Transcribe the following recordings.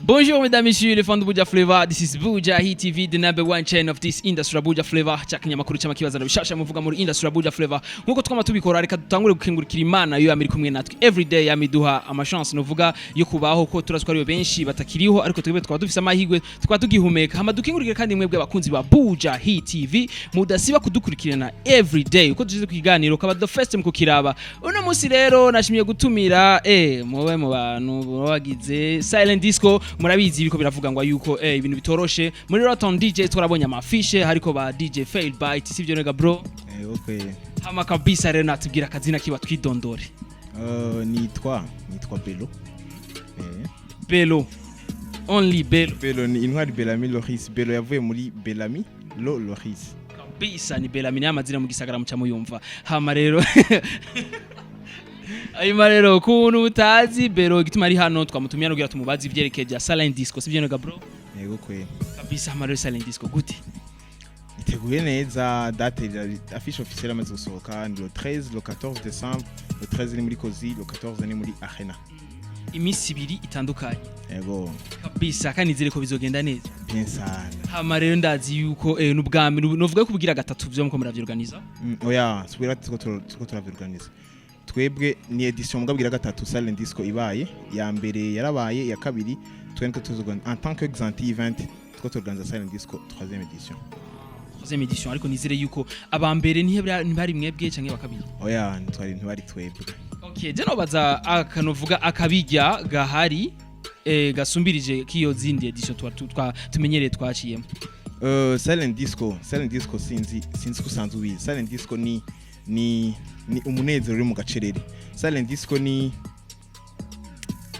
Bonjour mesdames, messieurs, les fans de Buja Flavor. This is Buja Hit TV, the number one channel of this industry, Buja Flavor. Cyakinyamakuru cy'amakibazana bishasha muvuga muri industry Buja Flavor. Nkuko twama tubikora, reka dutangure gukengurukira Imana yo yamiri kumwe natwe every day, yamiduha ama chance novuga yo kubaho, ko turazi ko ariyo benshi batakiriho, ariko twebwe twaba dufise amahirwe tukaba tugihumeka. Hama dukengurukire kandi mwebwe abakunzi ba Buja Hit TV mudasiba kudukurikirana every day uko tugize ku kiganiro, kaba the first mu kukiraba. Uno munsi rero nashimiye gutumira muwe mu bantu bagize Silent Disco. Murabizi ibiko biravuga ngo yuko ibintu bitoroshe muri Roton DJ. Twarabonye ama affiche hariko ba DJ Fail Bite, sivyo nega bro? Okay. Hama kabisa rero natubwira akazina kiba, twidondore. Nitwa Belo. Belo, only Belo? Belo ni Intwari Belami Loris. Belo yavuye muri Belami Lo Loris. Kabisa ni Belami, ni amazina mu gisagara muca muyumva. Hama rero hanyuma rero kuntu utazi Belo igituma ari hano, twamutumiye kugira tumubaze ivyerekeye bya Silent Disco, sivyo nega bro? Yego kwe. Kabisa. Hama rero Silent Disco gute? Iteguye neza. Date affiche officielle amaze gusohoka, ni le 13, le 14 décembre. Le 13 ni muri Kozi, le 14 ni muri Arena. Iminsi ibiri itandukanye. Yego. Kabisa, kandi nizere ko bizogenda neza. Bien sana. Hama rero ndazi yuko n'ubwa mbere novuga ko kugira gatatu vyo muko muravyorganiza. Oya, subira, tuko turavyorganiza. Twebwe ni édition mugabwira gatatu Silent Disco ibaye. Ya mbere yarabaye, ya kabiri twe niko tuzoganza en tant que Xanti Event, tuko tuorganiza Silent Disco 3e édition. Troisième édition, ariko nizere yuko aba mbere ntibari mwebwe canke bakabiri? Oya, ntitwari, ntibari twebwe. Okay, je nobaza akanovuga akabijya gahari gasumbirije kiyo zindi édition twa tumenyereye twaciyemo. Silent Disco sinzi ko usanzwe ubizi. Silent Disco ni umunezero uri mu gacerere. Silent Disco ni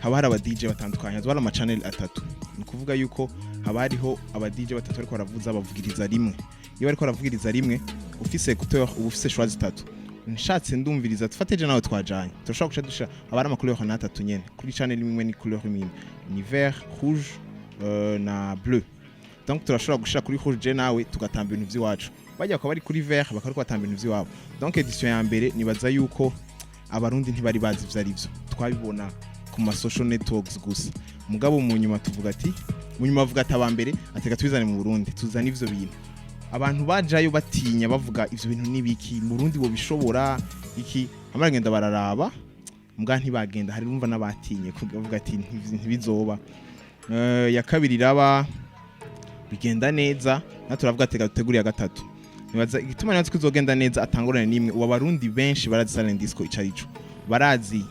haba hari aba DJ batandukanye, haba hari ama channel atatu. Ni ukuvuga yuko haba hariho aba DJ batatu ariko baravuza, bavugiriza rimwe. Iyo bariko baravugiriza rimwe, ufise écouteur uba ufise choix zitatu: nshatse ndumviriza, dufate je nawe twajanye, turashobora guca dusha haba hari ama couleur n'atatu nyene kuri channel imwe, ni couleur imwe, ni vert, rouge na bleu. Donc turashobora gushira kuri rouge je nawe tugatamba ibintu vy'iwacu, bajya bakaba bari kuri vert bakaba bariko batamba ibintu vy'iwabo. Donc édition ya mbere nibaza yuko Abarundi ntibari bazi ivyo ari vyo, twabibona ku ma social networks gusa. Mugabo mu nyuma tuvuga ati, mu nyuma bavuga ati abambere ateka tubizane mu Burundi, tuzane ivyo bintu. Abantu bajayo batinya, bavuga ivyo bintu nibiki mu Burundi, bo bishobora iki? Amaragenda bararaba mbwa ntibagenda. Hari urumva n'abatinye kuvuga ati ntibizoba. Ya kabiri iraba, bigenda neza, natwe turavuga ati reka dutegure iya gatatu. Nibaza igituma natwe izogenda neza atangorane n'imwe, ubu Abarundi benshi barazi Silent Disco ico arico, barazi,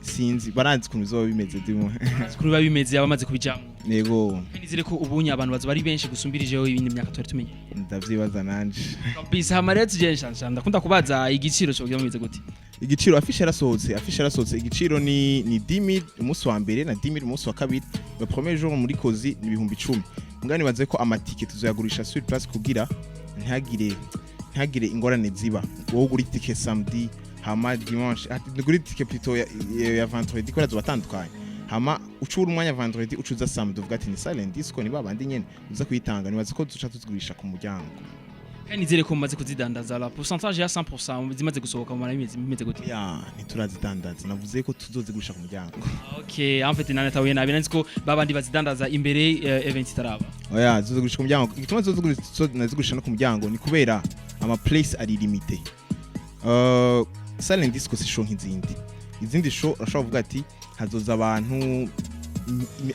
sinzi, barazi ukuntu bizoba bimeze dimwe. Kuri biba bimeze abamaze kubijamwo. Yego. Nizere ko ubunye abantu bazoba ari benshi gusumbirijeho ibindi myaka twari tumenye. Ndavyibaza nanje. Kabisa. Hama rero tuje nshansha ndakunda kubaza igiciro cyo bimeze gute? Igiciro, affiche yarasohotse. Igiciro ni 10,000 umunsi wa mbere na 10,000 umunsi wa kabiri. Le premier jour muri Kozi ni 10,000. Mbwa nibaze ko amatike tuzoyagurisha sur place kugira ntihagire ingorane ziba. Wowe ugura itike samedi, hama dimanche ugura itike plutôt ya vendredi kubera zobatandukanye, hama ucura umwanya vendredi, ucuza samedi, uvuga ati ni Silent Disco, ni babandi nyene uza kuyitanga. Nibaze ko duca tuzigurisha ku muryango. Kandi nizere ko mumaze kuzidandaza la pourcentage ya 100% zimaze gusohoka, mu bimeze gute? Ya, ntiturazidandaza, navuze ko tuzozigurisha ku muryango. Okay, en fait nanatahuye nabi, nzi ko babandi bazidandaza imbere event itaraba. Oya, zozigurisha ku muryango. Igituma nazigurisha no ku muryango ni kubera ama place ari limité. Silent Disco si show nk'izindi. Izindi show urashobora kuvuga ati hazoza abantu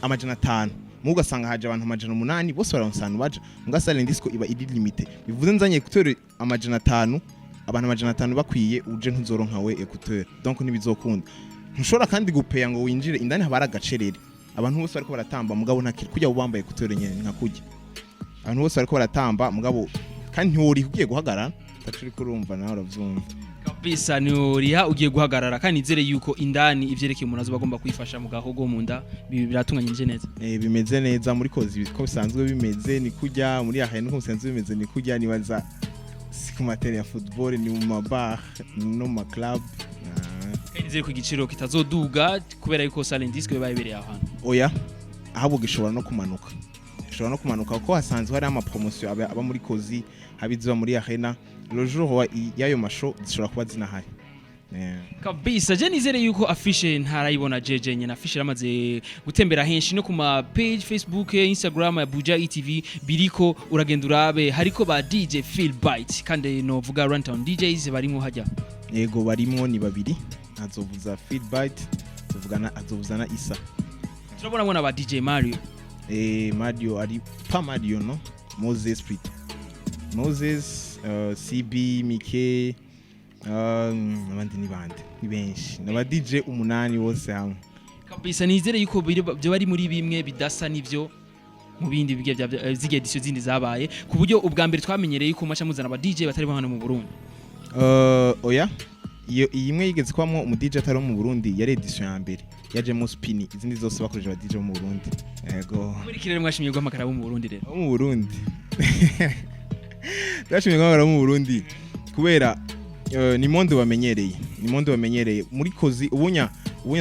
500, mu ugasanga haje abantu 800, bose baronse ahantu baja. Muga Silent Disco iba iri limité, bivuze nzanye écouteur 500, abantu 500 bakwiye, uje ntuzoronka we écouteur, donc ntibizokunda. Ntushobora kandi gupeya ngo winjire indani, haba hari agacerere, abantu bose bariko baratamba, mugabo ntakiri kujya wambaye écouteur nyene, ni nka kujya abantu bose bariko baratamba, mugabo kandi ntiworiha ugiye guhagarara, utacu uriko urumva, nawe uravyumva. Kabisa, ntiworiha ugiye guhagarara. Kandi nizere yuko indani ivyerekeye umuntu azoba agomba kwifasha mu gahogo mu nda biratunganyije neza. Bimeze neza muri Kozi ko bisanzwe bimeze, ni kujya muri ahantu ko bisanzwe bimeze, ni kujya nibaza si ku ma terrain ya football, ni mu mabar no mu ma club. Kandi nizere ko igiciro kitazoduga kubera yuko Silent Disco biba ibereye aho hantu. Oya, ahubwo gishobora no kumanuka, gishobora no kumanuka kuko hasanzwe hari ama promotion aba muri Kozi, haba iziba muri Arena. Le jour y'ayo ma show zishobora kuba zinahari. Yeah. Kabisa, je nizere yuko affiche ntarayibona jeje nyene. Affiche yaramaze gutembera henshi no ku ma page Facebook, Instagram ya Buja ETV biriko, uragenda urabe, hariko ba DJ Phil Bite kandi novuga Runtown DJs barimo hajya. Yego, barimwo, ni babiri, azovuza Feedbite, azovugana, azovuza na Isa. Turabona mwana ba DJ Mario. Mario ari pa Mario, no Moses plutôt, Moses, CB Mike, abandi ni bande, ni benshi, n'aba DJ umunani bose hamwe. Kabisa, nizere yuko byo bari muri bimwe bidasa n'ivyo mu bindi bigiye z'igihe édition zindi zabaye, ku buryo ubwa mbere twamenyereye yuko maca muzana aba DJ batari hano mu Burundi. Oya, iyo iyi imwe yigeze kubamwo umu DJ atari wo mu Burundi, yari édition ya mbere yajemo Spini, izindi zose bakoresha aba DJ bo mu Burundi, yego. Muri kirere mwashimye guhamagara abo mu Burundi rero? Abo mu Burundi, twashimye guhamagara abo mu Burundi kubera ni monde bamenyereye, ni monde bamenyereye muri kozi. Ubunya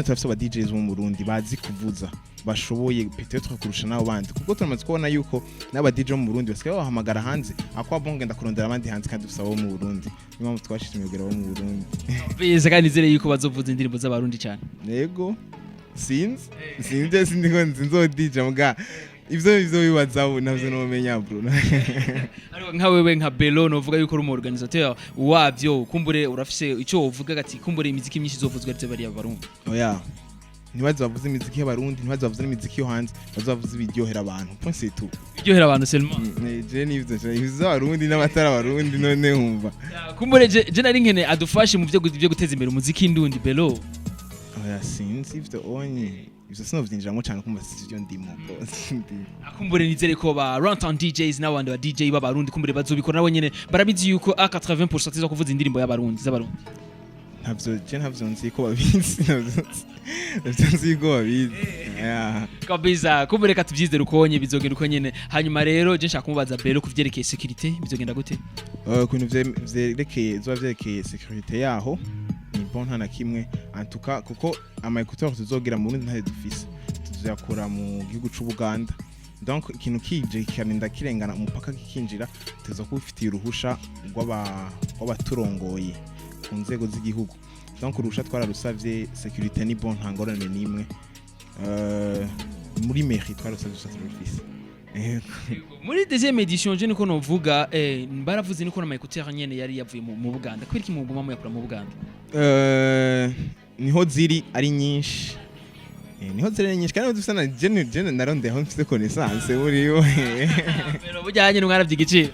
turafise aba DJs bo mu Burundi bazi kuvuza, bashoboye peut-être kurusha n'abo bandi, kuko turamaze kubona yuko n'aba DJ bo mu Burundi basigaye babahamagara hanze, akwa bon ngenda kurondera abandi hanze kandi dufise abo mu Burundi. Niyo mpamvu twashimye kugera abo mu Burundi. Kabisa, kandi nizere yuko bazovuza indirimbo z'Abarundi cyane. Yego, sinzi sinzi ngo nzo DJ muga ivyo bibazaho navyo nomenya, bro. Ariko nka wewe nka Belo, novuga yuko uri umu organisateur wavyo, kumbure urafise ico wovuga ati kumbure imiziki myinshi izovuzwa ari bariya Barundi? Oya, ntibaze bavuze imiziki y'Abarundi, ntibaze bavuze n'imiziki yo hanze, baze bavuze ibiryohera abantu, point, c'est tout. Biryohera abantu seulement. Je nivyo ivyo Abarundi n'abatari Abarundi none wumva. Kumbure je nari nkene adufashe mu byo guteza imbere umuziki ndundi, Belo. Oya, sinzi ivyo onye, ivyo sinovyinjiramo cane, kumva sivyo ndimo, bro. Sindi. Kumbure nizere ko ba Runtown DJs n'abandi ba DJ b'Abarundi kumbure bazobikora nabo nyene, barabizi yuko a 80% zo kuvuza indirimbo y'Abarundi, z'Abarundi. Ntavyo, je ntavyo nzi ko babizi, ntavyo nzi ko babizi. Yeah. Kabisa, kumbure reka tuvyizere ukonye bizogenda uko nyene. Hanyuma rero je nshaka kumubaza Belo ku vyerekeye sécurité, bizogenda gute? Ku bintu vyerekeye, zoba vyerekeye sécurité yaho ni bon, nta na kimwe en tout cas, kuko ama écouteur tuzogira mu Burundi ntayo dufise, tuzayakura mu gihugu c'Ubuganda. Donc ikintu kije kikarinda kirengana umupaka kikinjira, tuza kuba ufitiye uruhusha rw'abaturongoye ku nzego z'igihugu. Donc uruhusha twararusavye, sécurité ni bon, nta ngorane n'imwe. Muri mairie twararusavye, uruhusha turarufise. Yego. Muri deuxième édition, je niko novuga, baravuze niko n'ama écouteur nyene yari yavuye mu Buganda. Kubera iki muguma muyakura mu Buganda? Niho ziri ari nyinshi. Niho ziri ari nyinshi kandi dufise na je narondeye aho mfise connaissance muri yo. Belo, bujyanye n'umwaravye igiciro.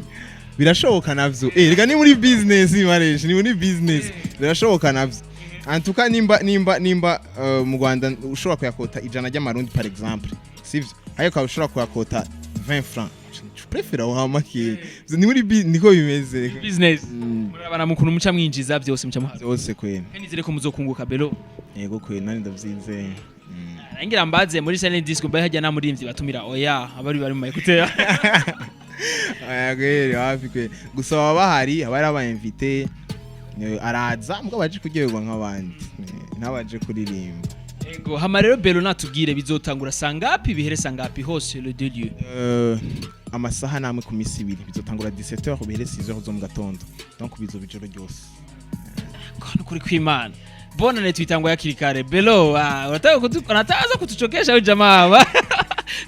Birashoboka navyo, reka ni muri business mareje, ni muri business, birashoboka navyo. En tout cas nimba mu Rwanda ushobora kuyakota 100 ry'amarundi par exemple, sivyo, ariko ukaba ushobora kuyakota 20 francs, je préfère aho make ni muri niko bimeze. Business. Murabana mu kuntu muca mwinjiza byose, muca muhaza. Byose kwene. Kandi nizere ko muzokunguka, Belo. Yego kwene, nani ndavyizeye. Ngira mbaze, muri silent disco mbaye hajya nta muririmbyi batumira? Oya, abari bari mu ma écouteur. Aya kweri, hafi kweri, gusa baba bahari, haba hari aba invité, araza mbwa baje kuryoherwa nk'abandi, ntabaje kuririmba. Ego, hama rero Belo natubwire, bizotangura sangapi, bihere sangapi hose, le deux lieux? Amasaha namwe ku misi 2, bizotangura 17h bihere 6h zo mu gatondo, donc bizoba ijoro ryose. Kono kuri kwimana bonane tuitangwa yakiri kare. Belo, unataka unataka kutuchokesha huyu jamaa wa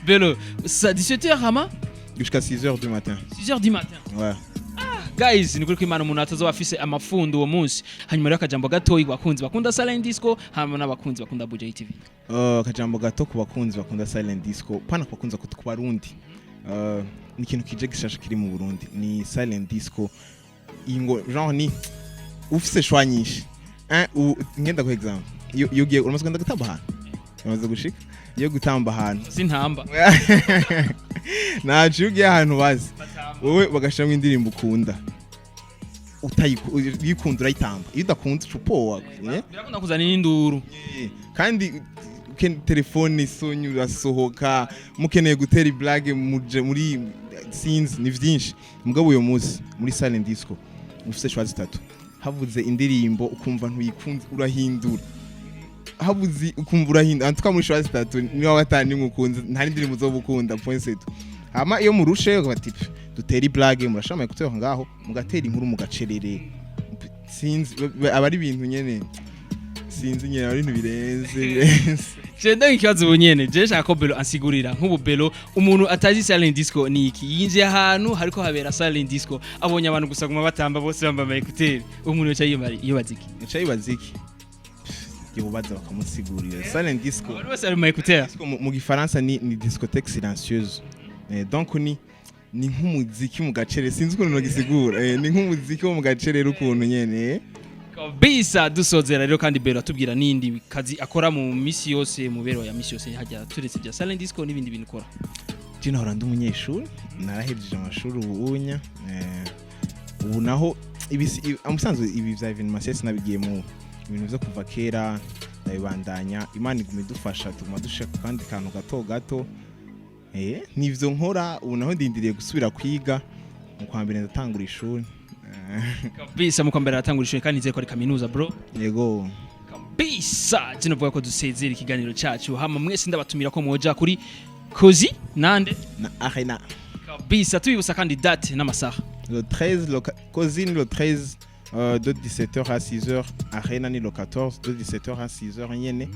Belo sa 17h hama Jusqu'à 6h du matin. 6h du matin? Ouais. Guys, ni kuri kwimana, umuntu atazoba afise amafundo uwo munsi. Hanyuma rero akajambo gatoyi ku bakunzi bakunda Silent Disco hama n'abakunzi bakunda Buja TV. Akajambo gato ku bakunzi bakunda Silent Disco, pana ku bakunzi bakunda, ku Barundi. Ni ikintu kije gishasha kiri mu Burundi, ni Silent Disco. Ingo genre ni ufise choix nyinshi. Ngenda ku exemple, iyo ugiye, uramaze kugenda gutamba ahantu, uramaze gushika iyo gutamba ahantu? Sintamba. Naco, iyo ugiye ahantu bazi wowe bagashiramo indirimbo ukunda, uyikunda urayitamba, iyo udakunze uca upowa, eh? Birakunda kuzana n'induru. Kandi telefone isonye urasohoka, mukeneye gutera iblage muje muri sinzi, ni vyinshi. Mugabo uyo munsi muri Silent Disco ufise choix zitatu: havuze indirimbo ukumva ntuyikunze urahindura, habuze ukumva urahindura. En tout cas muri choix zitatu niba batanu nimwe ukunze, nta n'indirimbo uzoba ukunda, point, c'est tout. Hama iyo murushe bati: "Pff, dutere iblage", murashama écouteur ngaho, mugatera inkuru mugacerere. Sinzi, aba ari ibintu nyene, sinzi nyene, aba ari ibintu birenze birenze. Je ndaga ikibazo ubu nyene, je nshaka ko Belo ansigurira. Nk'ubu Belo, umuntu atazi silent disco ni iki, yinjiye ahantu hariko habera silent disco, abonye abantu gusa guma batamba, bose bambaye ama écouteurs, umuntu yoca yibaza iki? Nico yibaza iki? Yobaza bakamusigurira silent disco. Abantu bose bari mu ma écouteurs. Disco mu gifaransa ni discothèque silencieuse. Donc ni nk'umuziki mu gacerere, sinzi ukuntu nogisigura. Ni nk'umuziki wo mu gacerere ukuntu nyene. Kabisa. Dusozera rero kandi, Belo atubwira n'indi kazi akora mu misi yose, mu bero ya misi yose hajya, turetse bya silent disco n'ibindi bintu ukora. Je nahora ndi umunyeshuri, narahejeje amashuri ubu unya. Ubu naho musanzwe ibi vya événementiel sinabigiye mu ibintu vyo kuva kera, ndabibandanya. Imana iguma idufasha, tuguma dushaka ku kandi kantu gato gato. Nivyo nkora ubu. Naho ndindiriye gusubira kwiga mu kwa mbere, ndatangura ishuri. Kabisa, muko mbere aratangura ishuri, kandi nizeye ko ari kaminuza, bro. Yego. Kabisa, kino vuga ko dusezera ikiganiro cyacu. Hama mwese ndabatumira ko mwoja kuri Kozi nande na Arena. Kabisa, tubibutsa kandi date n'amasaha. Le 13, le Cosine le 13 de 17h à 6h, Arena ni le 14 de 17h à 6h nyene.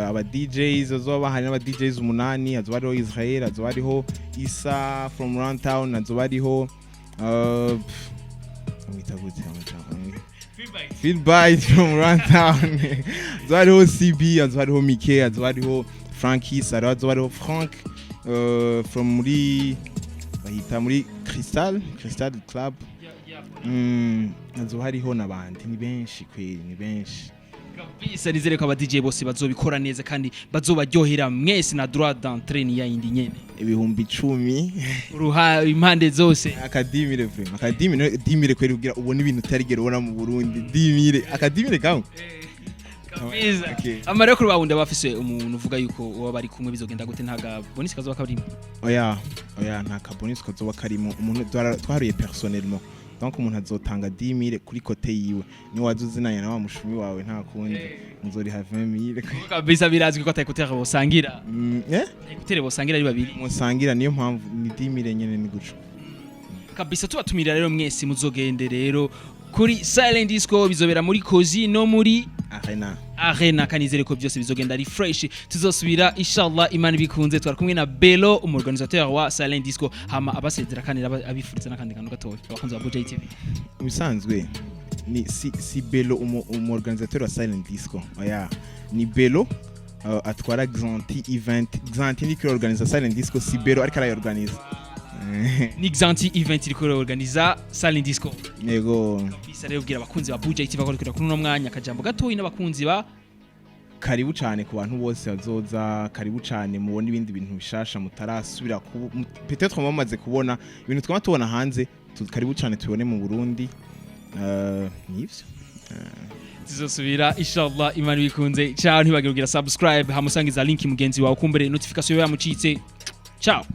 Aba DJs azoba hari n'aba DJs umunani: hazoba hariho Israel, hazoba hariho Isa from Runtown, hazoba hariho pff, bamwita gute? Phil Bite from Runtown, hazoba hariho CB, hazoba hariho Mike, hazoba hariho Frankis, hazoba hariho Frank from muri bahita muri Crystal, Crystal Club. Hazoba hariho n'abandi, ni benshi kweri, ni benshi. Kabisa, nizere ko aba DJ bose bazobikora neza kandi bazobaryohera mwese. Na droit d'entrée ni ya yindi nyene? 10,000. Uruha impande zose. Akadimire vraiment, akadimire, 10 000 kweri, kugira ubone ibintu utarigera ubona mu Burundi. 10 000, akadimire kamwe. Kabisa. Okay. Amarero kuri bawundi bafise umuntu uvuga yuko uba bari kumwe, bizogenda gute? Ntaga bonus kazoba karimo? Oya, oya, nta ka bonus kazoba karimo. Umuntu twaharuye personnellement, donc umuntu azotanga 10 000 kuri côté yiwe. Ni waza uzinanye na wa mushumi wawe, nta kundi muzoriha 20 000. Kabisa, birazwi ko ata écouteur bosangira. Eh? Écouteur bosangira ari babiri. Musangira, niyo mpamvu ni 10 000 nyene, ni guco. Kabisa, tubatumira rero mwese muzogende rero kuri silent disco, bizobera muri Kozi no muri Arena. Arena. Kanizere ko byose bizogenda ari fresh. Tuzosubira inshallah, Imana ibikunze. Twari kumwe na Belo, umu organisateur wa silent disco. Hama abasezera kandi abifuriza n'akandi kantu gatoya abakunzi ba Buja TV. Mu bisanzwe ni si Belo umu organisateur wa silent disco, oya, ni Belo atwara Xanti Event. Xanti ni organisa silent disco, si Belo ariko arayorganiza. Ni Xanti Event iriko organiza silent disco. Yego. Kabisa. Rero bwira abakunzi ba Buja TV bakorera kuri uno mwanya akajambo gatoyi n'abakunzi ba Karibu cyane ku bantu bose bazoza, karibu cyane mubone ibindi bintu bishasha mutarasubira peut-être mumaze kubona ibintu twama tubona hanze. Karibu cyane tubone mu Burundi. Nivyo. Tuzosubira inshallah, Imana ibikunze. Ciao, ntibagire kugira subscribe, hamusangiza link mugenzi wawe kumbere notification yamucitse. Ciao.